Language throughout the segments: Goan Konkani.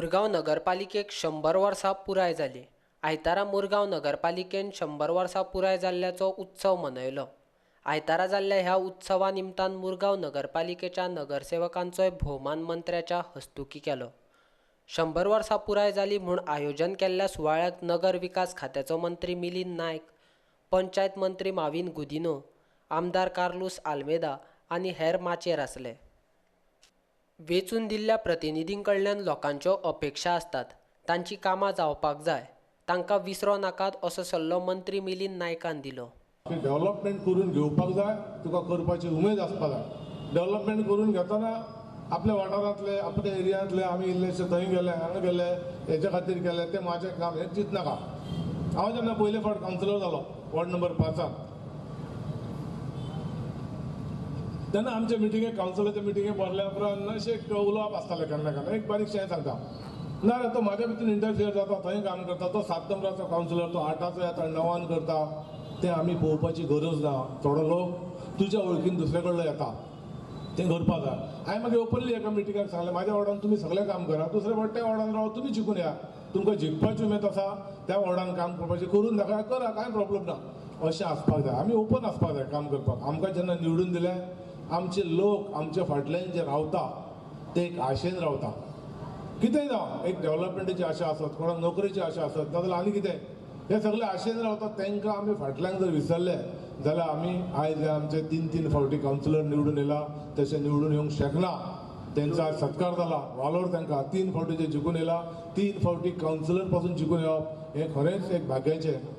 मुरगांव नगरपालिकेक 100 वर्सां पुराय जाली. आयतारा मुरगांव नगरपालिकेन 100 वर्सां पुराय जाल्ल्याचो उत्सव मनयलो. आयतारा जाल्ल्या ह्या उत्सवा निमतान मुरगांव नगरपालिकेच्या नगरसेवकांचोय भोवमान मंत्र्याच्या हस्तुकी केलो. 100 वर्सां पुराय जाली म्हूण आयोजन केल्ल्या सुवाळ्याक नगर विकास खात्याचो मंत्री मिलिंद नायक, पंचायत मंत्री माविन गुदिन्हो, आमदार कार्लूस आल्मेदा आनी हेर माचयेर आसले. वेंचून दिल्ल्या प्रतिनिधीं कडल्यान लोकांच्यो अपेक्षा आसतात, तांची कामां जावपाक जाय, तांकां विसरो नाकात असो सल्लो मंत्री मिलिंद नायकान दिलो. डेव्हलपमेंट करून घेवपाक जाय, तुका करपाची उमेद आसपाक जाय. डेव्हलपमेंट करून घेतना आपल्या वाठारांतले, आपल्या एरियांतले आमी इल्लेशे थंय गेले, हांगा गेले, हेच्या खातीर केले, तें म्हाजें काम हें चिंतनाका. हांव जेन्ना पयले फावट कावन्सिलर जालो वॉर्ड नंबर 5 तेन्ना आमच्या मिटिंगेक, कावन्सिलाच्या मिटिंगेक भरल्या उपरांत अशें एक उलोवप आसतालें केन्ना केन्ना. एक बारीकशें हांवें सांगता, ना रे तो म्हाज्या भितर इंटरफियर जाता, थंय काम करता, तो 7 नंबराचो कावन्सिलर, तो 8चो येता, 9 करता, तें आमी पळोवपाची गरज ना. थोडो लोक तुज्या वळखीन दुसरे कडलो येता, तें करपाक जाय. हांवें मागीर ओपनली एका मिटिंगाक सांगलें, म्हाज्या वॉर्डान तुमी सगळें काम करा, दुसऱ्या फावट त्या वॉर्डान राव, तुमी जिखून या, तुमकां जिखपाची उमेद आसा त्या वॉर्डान काम करपाची, करून दाखया, करा, कांय प्रॉब्लम ना. अशें आसपाक जाय, आमी ओपन आसपाक जाय काम करपाक. आमकां जेन्ना निवडून दिलें, आमचे लोक आमच्या फाटल्यान जे रावता ते एक आशेन रावता. कितेंय जावं, एक डेव्हलपमेंटाची आशा आसत, कोणाक नोकरेची आशा आसत, नाजाल्यार आनी कितें, हे सगळे आशेन रावता. तांकां आमी फाटल्यान जर विसरले जाल्यार आमी आयज आमचे 3-3 फावटी कावन्सिलर निवडून येयला, तशें निवडून येवंक शकना. तेंचो आज सत्कार जाला, वालोर तांकां. 3 फावटी जे जिखून येयला, 3 फावटी कावन्सिलर पासून जिखून येवप हें खरेंच एक भाग्याचें.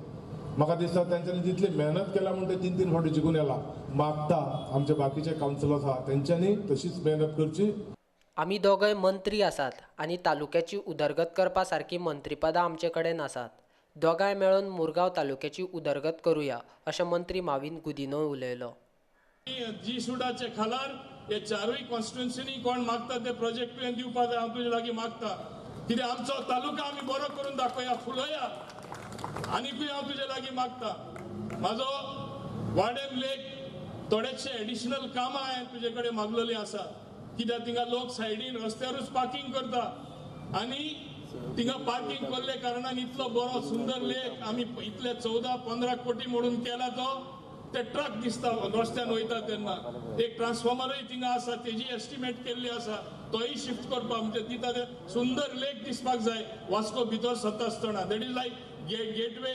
म्हाका दिसता तेंच्यांनी जितली मेहनत केल्या म्हूण ते 3-3 फावटी जिखून येयला. मागता आमचे बाकीचे कावन्सिलर्स आसा तेंच्यांनी तशीच मेहनत करची. आमी दोगय मंत्री आसात आनी तालुक्याची उदरगत करपा सारकी मंत्रीपदां आमचे कडेन आसात. दोगांय मेळून मुरगांव तालुक्याची उदरगत करुया अशें मंत्री माविन गुदिन्हो उलयलो. जी सुडाचे खालार हे 4 कॉन्स्टिट्युन्सीनी कोण मागता ते प्रोजेक्ट तुवें दिवपा जाय. हांव तुजे लागीं मागता, कित्याक आमचो तालुका आमी बरो करून दाखोवया, फुलोया. आनीकूय हांव तुजे लागीं मागता, म्हाजो वाडेम लेक थोडेशे एडिशनल कामां हांवें तुजे कडेन मागलेलीं आसा, कित्याक थिंगा लोक सायडीन रस्त्यारूच पार्किंग करता आनी थिंगा पार्किंग केल्ले कारणान इतलो बरो सुंदर लेक आमी इतले 14-15 कोटी म्हणून केला, तो ते ट्रक दिसता रस्त्यान वयता तेन्ना. एक ट्रान्सफॉर्मरूय थिंगा आसा, तेजी एस्टिमेट केल्ली आसा, तोय शिफ्ट करपाक, म्हणजे दिता ते सुंदर लेक दिसपाक जाय वास्को भितर सरता आसतना. That is like gateway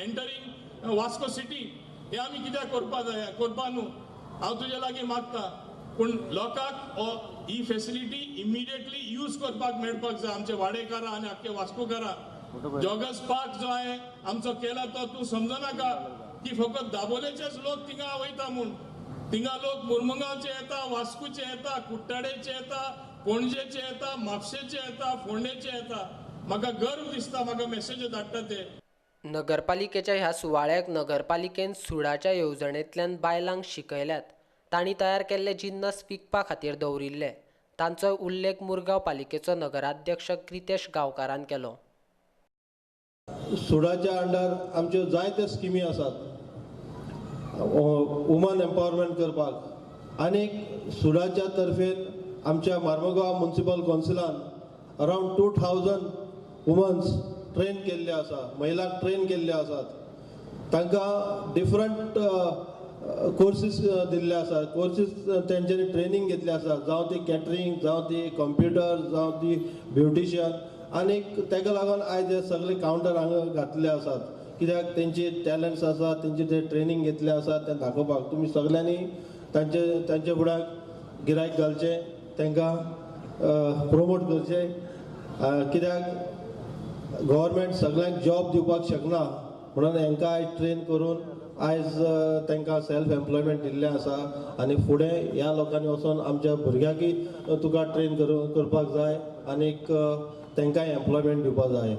entering Vasco city. हे आमी कित्याक करपा जाय, करपा न्हू. हांव तुजे लागीं मागता, पूण लोकांक ही फेसिलिटी इमिडिएटली यूज करपाक मेळपाक जाय. आमचे वाडेकारां आनी आख्खे वास्कोकारां. जॉगर्स पार्क जो आहे आमचो केला तो तूं समजनाका की फकत दाबोलेचेच लोक थिंगा वयता म्हूण. थिंगा लोक मुरमुगांवचे येता, वास्कोचे येता, कुट्टाडेचे येता, पणजेचे येता, म्हापशेचे येता, फोंडेचे येता. म्हाका गर्व दिसता, म्हाका मेसेज धाडटा ते. नगरपालिकेच्या ह्या सुवाळ्याक नगरपालिकेन सुडाच्या येवजणेंतल्यान बायलांक शिकयल्यात, तांणी तयार केल्ले जिन्नस विकपा खातीर दवरिल्ले. तांचो उल्लेख मुरगांव पालिकेचो नगराध्यक्ष क्रितेश गांवकारान केलो. सुडाच्या अंडर आमच्यो जायत्यो स्किमी आसात वुमन एम्पावरमेंट करपाक, आनी सुडाच्या तर्फेन आमच्या Mormugao municipal कौन्सिलान around 2000 women's train केल्ले आसा, महिलांक ट्रेन केल्ले आसात. तांकां डिफरंट कोर्सीस दिल्ले आसा, कोर्सीस तेंच्यांनी ट्रेनींग घेतले आसा, जावं ती कॅटरींग, जावं ती कंप्युटर, जावं ती ब्युटिशियन. आनीक ताका लागून आयज हे सगळे कावंटर हांगा घातले आसात, कित्याक तेंचे टॅलंट्स आसा, तेंचे ते ट्रेनींग घेतले आसा तें दाखोवपाक. तुमी सगळ्यांनी तांचे फुड्याक गिरायक घालचें, तांकां प्रोमोट करचें, कित्याक गव्हर्मेंट सगळ्यांक जॉब दिवपाक शकना, म्हणून हांकां आयज ट्रेन करून आयज तांकां सेल्फ एम्प्लॉयमेंट दिल्लें आसा. आनी फुडें ह्या लोकांनी वचोन आमच्या भुरग्यांकय तुका ट्रेन करपाक जाय आनीक तांकांय एम्प्लॉयमेंट दिवपाक जाय.